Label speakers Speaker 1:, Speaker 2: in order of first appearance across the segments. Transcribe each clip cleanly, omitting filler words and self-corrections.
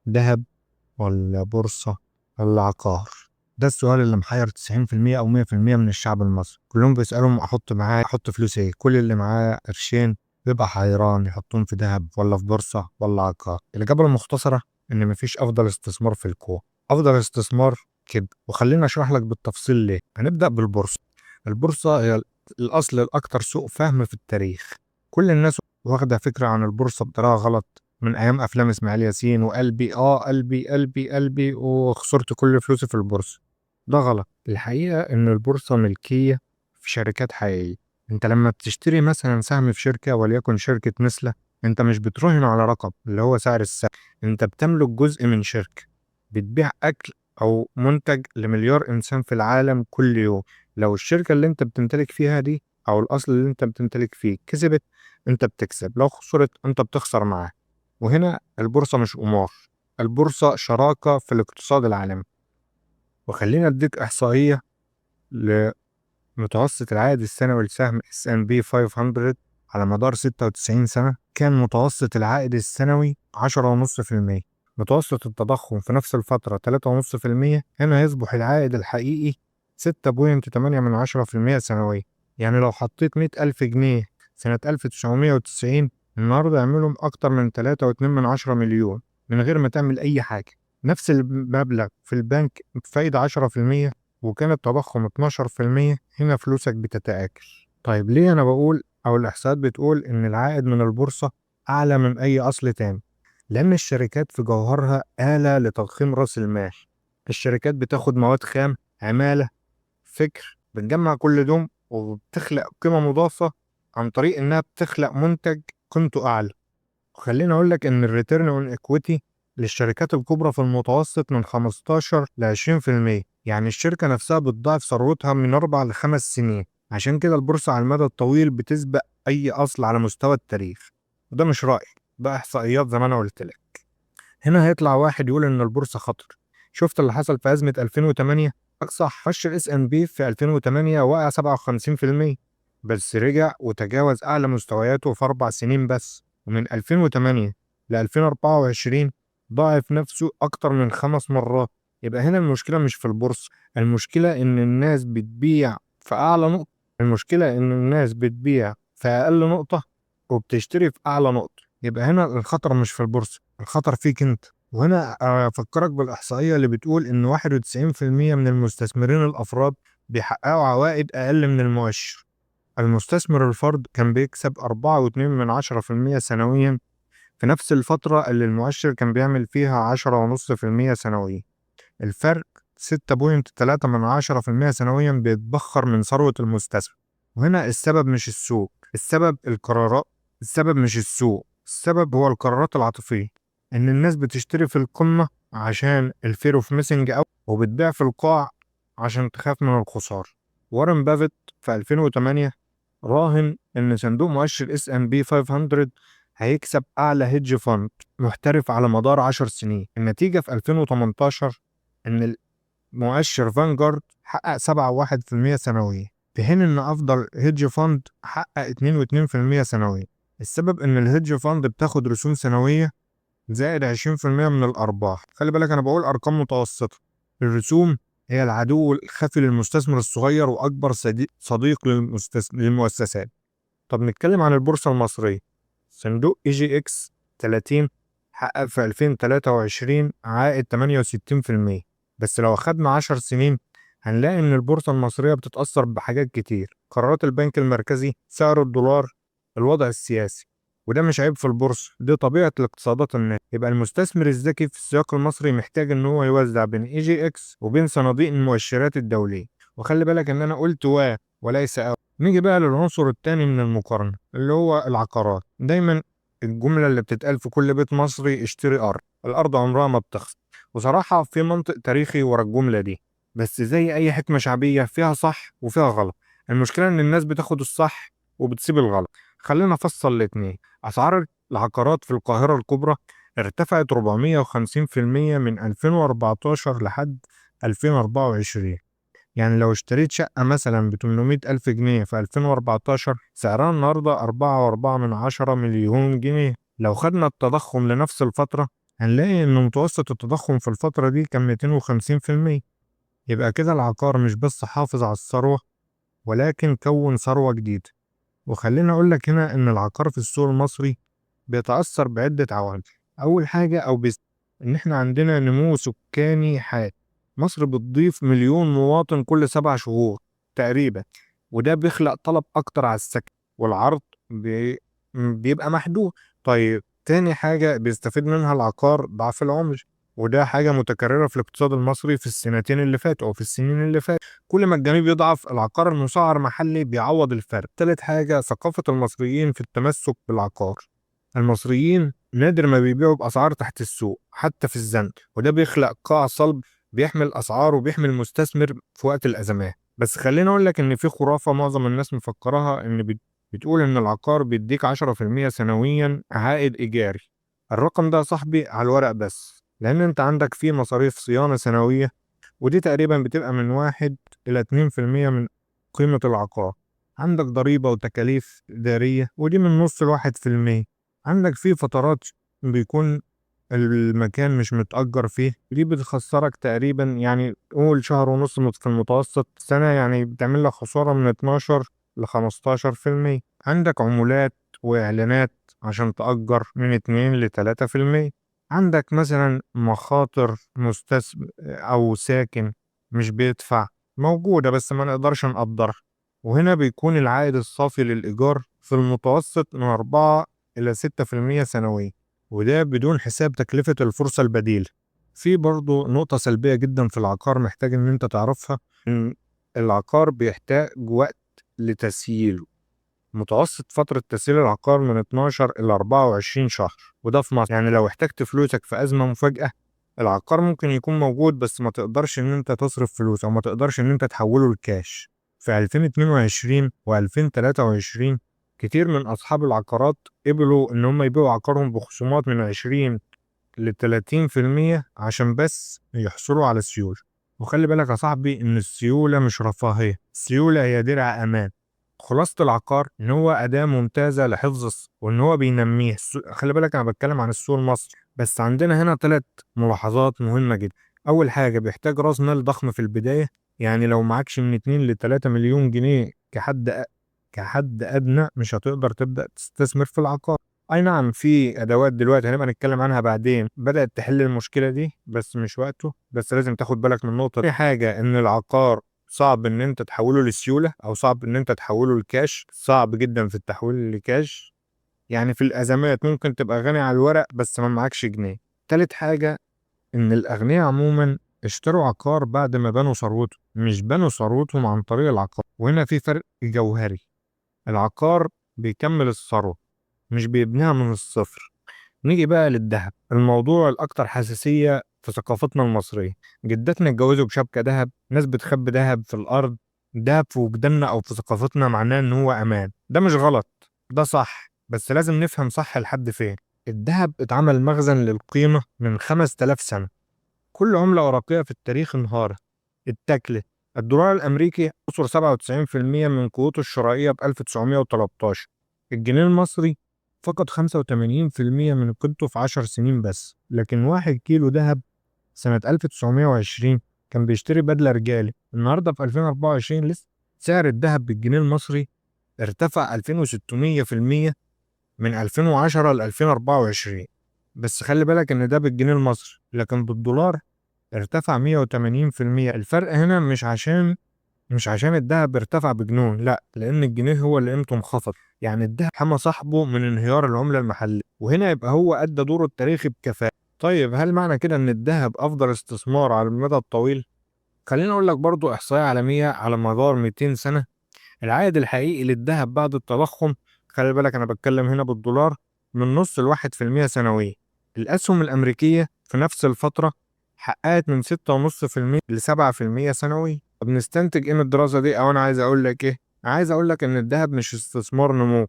Speaker 1: دهب ولا بورصة ولا عقار؟ ده السؤال اللي محير 90% أو 100% من الشعب المصري. كلهم بيسألهم أحط معاه أحط فلوس إيه؟ كل اللي معاه قرشين بيبقى حيران يحطهم في دهب ولا في بورصة ولا عقار. الإجابة المختصرة إن مفيش أفضل استثمار في الكون، أفضل استثمار كده. وخلينا أشرح لك بالتفصيل ليه. هنبدأ بالبورصة. البورصة هي الأصل الأكثر سوء فهم في التاريخ. كل الناس واخدة فكرة عن البورصة بطريقة غلط من أيام أفلام إسماعيل ياسين وقلبي قلبي قلبي قلبي وخسرت كل فلوسي في البورصة. ده غلط. الحقيقة إن البورصة ملكية في شركات حقيقية. أنت لما بتشتري مثلا سهم في شركة وليكن شركة نسلة، أنت مش بتراهن على رقم اللي هو سعر السهم، أنت بتملك جزء من شركة بتبيع أكل أو منتج لمليار إنسان في العالم كل يوم. لو الشركة اللي أنت بتمتلك فيها دي أو الأصل اللي أنت بتمتلك فيه كسبت، أنت بتكسب، لو خسرت أنت بتخسر معاه. وهنا البورصة مش قمار، البورصة شراكة في الاقتصاد العالمي. وخلينا أديك إحصائية لمتوسط العائد السنوي لسهم S&P 500 على مدار 96 سنة، كان متوسط العائد السنوي 10.5%، متوسط التضخم في نفس الفترة 3.5%. هنا يصبح العائد الحقيقي 6.8% سنويا. يعني لو حطيت 100,000 جنيه سنة 1990، النهاردة يعملهم أكتر من 3.2 مليون من غير ما تعمل أي حاجة. نفس المبلغ في البنك بفايدة 10% وكان التضخم 12%، هنا فلوسك بتتآكل. طيب ليه أنا بقول أو الإحصائيات بتقول إن العائد من البورصة أعلى من أي أصل تاني؟ لأن الشركات في جوهرها آلة لتضخيم رأس المال. الشركات بتاخد مواد خام، عمالة، فكر، بتجمع كل دول وبتخلق قيمة مضافة عن طريق إنها بتخلق منتج قيمته أعلى. وخليني أقول لك إن ال return on equity للشركات الكبرى في المتوسط من 15 ل 20%، يعني الشركة نفسها بتضاعف ثروتها من 4 ل 5 سنين. عشان كده البورصة على المدى الطويل بتسبق أي أصل على مستوى التاريخ. وده مش رأيي، ده إحصائيات زي ما أنا قلت لك. هنا هيطلع واحد يقول إن البورصة خطر. شفت اللي حصل في أزمة 2008؟ صح، مؤشر S&P في 2008 وقع 57%، بس رجع وتجاوز أعلى مستوياته في 4 سنين بس. ومن 2008 ل 2024 ضاعف نفسه أكتر من 5 مرات. يبقى هنا المشكلة مش في البورصة، المشكلة إن الناس بتبيع في أعلى نقطة، المشكلة إن الناس بتبيع في أقل نقطة وبتشتري في أعلى نقطة. يبقى هنا الخطر مش في البورصة، الخطر فيك أنت. وهنا أفكرك بالإحصائية اللي بتقول إن 91% من المستثمرين الأفراد بيحققوا عوائد أقل من المؤشر. المستثمر الفرد كان بيكسب 4.2% سنويا في نفس الفترة اللي المؤشر كان بيعمل فيها 10.5% سنويا. الفرق 6.3% سنويا بيتبخر من ثروة المستثمر. وهنا السبب مش السوق، السبب القرارات. السبب مش السوق، السبب هو القرارات العاطفية. إن الناس بتشتري في القمة عشان ال fear of missing out، وبتبيع في القاع عشان تخاف من الخسارة. وارن بافيت في 2008 راهن إن صندوق مؤشر S&P 500 هيكسب أعلى hedge fund محترف على مدار 10 سنين. النتيجة في 2018 إن المؤشر فانجارد حقق 7.1% سنويا، في حين إن أفضل hedge fund حقق 2.2% سنويا. السبب إن ال hedge fund بتاخد رسوم سنوية زائد 20% من الأرباح. خلي بالك أنا بقول أرقام متوسطة. الرسوم هي العدو الخفي للمستثمر الصغير وأكبر صديق للمؤسسات. طب نتكلم عن البورصة المصرية. صندوق EGX 30 حقق في 2023 عائد 68%، بس لو أخدنا 10 سنين هنلاقي إن البورصة المصرية بتتأثر بحاجات كتير: قرارات البنك المركزي، سعر الدولار، الوضع السياسي. وده مش عيب في البورصة، دي طبيعة الاقتصادات الناشئة. يبقى المستثمر الذكي في السياق المصري محتاج إن هو يوزع بين EGX وبين صناديق المؤشرات الدولية. وخلي بالك إن أنا قلت و وليس أو. نيجي بقى للعنصر الثاني من المقارنة اللي هو العقارات. دايما الجملة اللي بتتقال في كل بيت مصري: اشتري أرض، الأرض عمرها ما بتخسر. وصراحة في منطق تاريخي ورا الجملة دي، بس زي أي حكمة شعبية فيها صح وفيها غلط. المشكلة إن الناس بتاخد الصح وبتسيب الغلط. خلينا نفصل الاتنين. أسعار العقارات في القاهرة الكبرى ارتفعت 450% من 2014 لحد 2024. يعني لو اشتريت شقة مثلا ب800 ألف جنيه في 2014، سعرها النهاردة 4.4 مليون جنيه. لو خدنا التضخم لنفس الفترة هنلاقي إن متوسط التضخم في الفترة دي كان 250%. يبقى كده العقار مش بس حافظ على الثروة، ولكن كون ثروة جديدة. وخلينا أقول لك هنا إن العقار في السوق المصري بيتأثر بعدة عوامل. أول حاجة إن إحنا عندنا نمو سكاني حاد، مصر بتضيف مليون مواطن كل 7 شهور تقريبا، وده بيخلق طلب أكتر على السكن، والعرض بيبقى محدود. طيب تاني حاجة بيستفيد منها العقار ضعف العمر، وده حاجة متكررة في الاقتصاد المصري في السنتين اللي فاتوا أو في السنين اللي فاتوا. كل ما الجنيه بيضعف العقار المسعر محلي بيعوض الفرق. تالت حاجة ثقافة المصريين في التمسك بالعقار، المصريين نادر ما بيبيعوا بأسعار تحت السوق حتى في الزنق، وده بيخلق قاع صلب بيحمل أسعار وبيحمل المستثمر في وقت الأزمات. بس خليني أقول لك إن في خرافة معظم الناس مفكراها، إن بتقول إن العقار بيديك 10% سنويا عائد إيجاري. الرقم ده يا صاحبي على الورق بس، لأن أنت عندك فيه مصاريف صيانة سنوية، ودي تقريبا بتبقى من 1 إلى 2% من قيمة العقار. عندك ضريبة وتكاليف إدارية، ودي من نص لواحد في المية. عندك فيه فترات بيكون المكان مش متأجر فيه، دي بتخسرك تقريبا يعني قول شهر ونص في المتوسط سنة، يعني بتعمل لك خسارة من اتناشر لخمستاشر في المية. عندك عمولات وإعلانات عشان تأجر من اتنين لتلاتة في المية. عندك مثلا مخاطر مستثمر أو ساكن مش بيدفع موجودة بس ما نقدرش نقدرها. وهنا بيكون العائد الصافي للإيجار في المتوسط من 4 إلى ستة في المية سنويا، وده بدون حساب تكلفة الفرصة البديلة. في برضو نقطة سلبية جدا في العقار محتاج إن أنت تعرفها، إن العقار بيحتاج وقت لتسييله. متوسط فترة تسييل العقار من 12 إلى 24 شهر، وده في مصر. يعني لو احتجت فلوسك في أزمة مفاجأة العقار ممكن يكون موجود، بس ما تقدرش إن أنت تصرف فلوس أو ما تقدرش إن أنت تحوله لكاش. في ألفين اتنين وعشرين وألفين تلاتة وعشرين كتير من أصحاب العقارات قبلوا إن هم يبيعوا عقارهم بخصومات من 20 لتلاتين في المية عشان بس يحصلوا على السيولة. وخلي بالك يا صاحبي إن السيولة مش رفاهية، السيولة هي درع أمان. خلاصة العقار إن هو أداة ممتازة لحفظ وإن هو بينميه. خلي بالك أنا بتكلم عن السوق المصري، بس عندنا هنا 3 ملاحظات مهمة جدا. أول حاجة بيحتاج راس مال ضخم في البداية، يعني لو معكش من 2 لتلاتة مليون جنيه كحد أدنى مش هتقدر تبدأ تستثمر في العقار. أي نعم في أدوات دلوقتي هنبقى نتكلم عنها بعدين بدأت تحل المشكلة دي، بس مش وقته، بس لازم تاخد بالك من النقطة دي. حاجة إن العقار صعب إن أنت تحوله لسيولة أو صعب إن أنت تحوله لكاش، صعب جدا في التحويل لكاش. يعني في الأزمات ممكن تبقى غني على الورق بس ما معكش جنيه. تالت حاجة إن الأغنياء عموما اشتروا عقار بعد ما بنوا ثروتهم، مش بنوا ثروتهم عن طريق العقار. وهنا في فرق جوهري، العقار بيكمل الثروة مش بيبنيها من الصفر. نيجي بقى للذهب، الموضوع الأكثر حساسية في ثقافتنا المصرية. جداتنا اتجوزوا بشبكة ذهب، ناس بتخبي ذهب في الأرض. ذهب في وجداننا أو في ثقافتنا معناه إن هو أمان. ده مش غلط، ده صح، بس لازم نفهم صح لحد فين. الذهب اتعمل مخزن للقيمة من 5000 سنة، كل عملة ورقية في التاريخ انهارت، اتاكلت. الدولار الأمريكي خسر سبعة وتسعين في المية من قوته الشرائية ب 1913. الجنيه المصري فقد خمسة وتمانين في المية من قيمته في 10 سنين بس. لكن 1 كيلو ذهب سنة 1920 كان بيشتري بدلة رجالي، النهاردة في 2024 لسه سعر الذهب بالجنيه المصري ارتفع ألفين وستمية في المية من ألفين وعشرة ل ألفين وأربعة وعشرين. بس خلي بالك إن ده بالجنيه المصري، لكن بالدولار ارتفع مية وتمانين في المية. الفرق هنا مش عشان الذهب ارتفع بجنون، لا، لأن الجنيه هو اللي قيمته انخفض. يعني الذهب حمى صاحبه من انهيار العملة المحلية، وهنا يبقى هو أدى دوره التاريخي بكفاءة. طيب هل معنى كده إن الذهب أفضل استثمار على المدى الطويل؟ خليني أقول لك برضو إحصائية عالمية على مدار 200 سنة، العائد الحقيقي للذهب بعد التضخم، خلي بالك أنا بتكلم هنا بالدولار، من نص لواحد في المية سنويا. الأسهم الأمريكية في نفس الفترة حققت من ستة ونص في المية لسبعة في المية سنويا. طب نستنتج إيه من الدراسة دي؟ أو أنا عايز أقول لك إيه؟ عايز أقول لك إن الذهب مش استثمار نمو،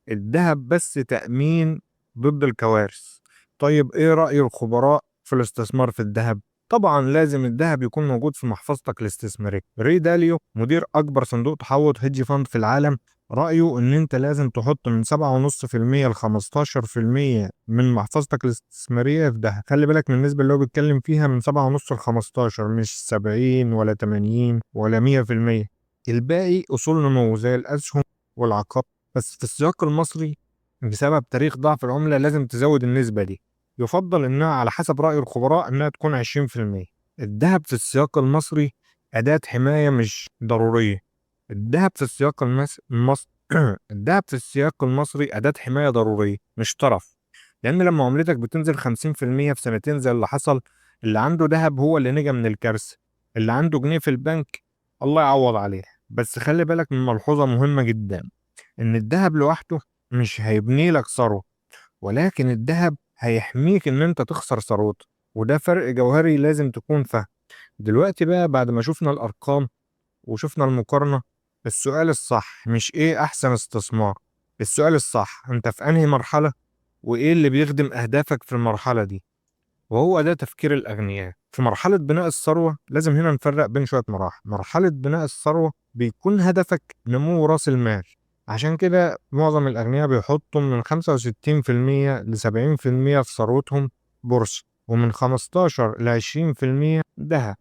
Speaker 1: الذهب بس تأمين ضد الكوارث. طيب إيه رأي الخبراء في الاستثمار في الذهب؟ طبعا لازم الذهب يكون موجود في محفظتك الاستثمارية. ري داليو مدير أكبر صندوق تحوط hedge fund في العالم رأيه إن أنت لازم تحط من 7.5% ل 15% من محفظتك الاستثمارية في دهب. خلي بالك من النسبة اللي هو بيتكلم فيها، من 7.5 ل 15، مش 70 ولا 80 ولا 100%. الباقي أصول نمو زي الأسهم والعقار. بس في السياق المصري بسبب تاريخ ضعف العملة لازم تزود النسبة دي، يفضل إنها على حسب رأي الخبراء إنها تكون 20%. الذهب في السياق المصري أداة حماية مش ضرورية. الذهب في السياق المصري الذهب في السياق المصري أداة حماية ضرورية مش طرف، لأن لما عملتك بتنزل 50% في سنتين زي اللي حصل، اللي عنده ذهب هو اللي نجا من الكارثة، اللي عنده جنيه في البنك الله يعوض عليه. بس خلي بالك من ملحوظة مهمة جدا، إن الذهب لوحده مش هيبني لك ثروة، ولكن الذهب هيحميك إن أنت تخسر ثروتك، وده فرق جوهري لازم تكون فاهم. دلوقتي بقى بعد ما شفنا الأرقام وشفنا المقارنة، السؤال الصح مش إيه أحسن استثمار، السؤال الصح أنت في أنهي مرحلة وإيه اللي بيخدم أهدافك في المرحلة دي. وهو ده تفكير الأغنياء. في مرحلة بناء الثروة لازم هنا نفرق بين شوية مراحل. مرحلة بناء الثروة بيكون هدفك نمو رأس المال، عشان كده معظم الأغنياء بيحطوا من 65% ل 70% في ثروتهم بورصة، ومن 15 ل 20% ذهب.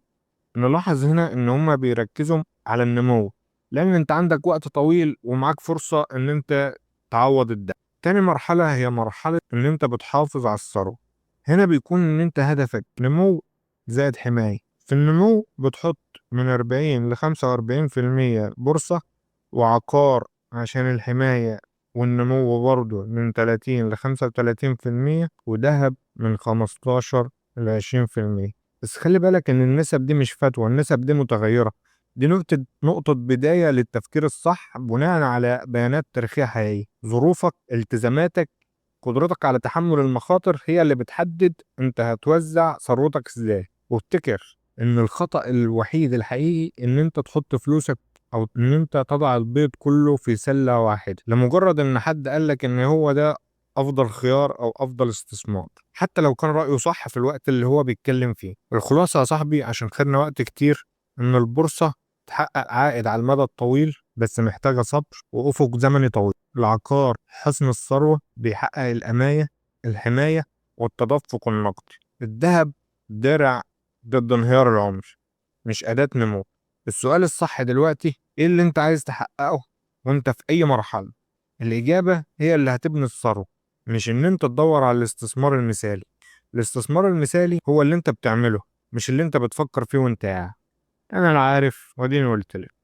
Speaker 1: نلاحظ هنا إن هما بيركزوا على النمو، لأن أنت عندك وقت طويل ومعاك فرصة إن أنت تعوض الدهب. تاني مرحلة هي مرحلة إن أنت بتحافظ على الثروة. هنا بيكون إن أنت هدفك نمو زائد حماية. في النمو بتحط من 40 ل 45% بورصة وعقار عشان الحماية، والنمو برضه من 30 ل 35%، وذهب من 15 ل 20%. بس خلي بالك إن النسب دي مش فتوى، النسب دي متغيرة، دي نقطة بداية للتفكير الصح بناء على بيانات تاريخية حقيقية. ظروفك، التزاماتك، قدرتك على تحمل المخاطر هي اللي بتحدد انت هتوزع ثروتك ازاي. وافتكر ان الخطأ الوحيد الحقيقي ان انت تحط فلوسك او ان انت تضع البيض كله في سلة واحدة لمجرد ان حد قالك ان هو ده افضل خيار او افضل استثمار، حتى لو كان رأيه صح في الوقت اللي هو بيتكلم فيه. الخلاصة يا صاحبي، عشان خدنا وقت كتير، ان البورصة تحقق عائد على المدى الطويل بس محتاجة صبر وأفق زمني طويل. العقار حصن الثروة بيحقق الحماية والتدفق النقدي. الذهب درع ضد انهيار العمر، مش أداة نمو. السؤال الصح دلوقتي إيه اللي أنت عايز تحققه وأنت في أي مرحلة؟ الإجابة هي اللي هتبني الثروة، مش إن أنت تدور على الاستثمار المثالي. الاستثمار المثالي هو اللي أنت بتعمله، مش اللي أنت بتفكر فيه وأنت قاعد. أنا لا عارف، واديني قلت لك.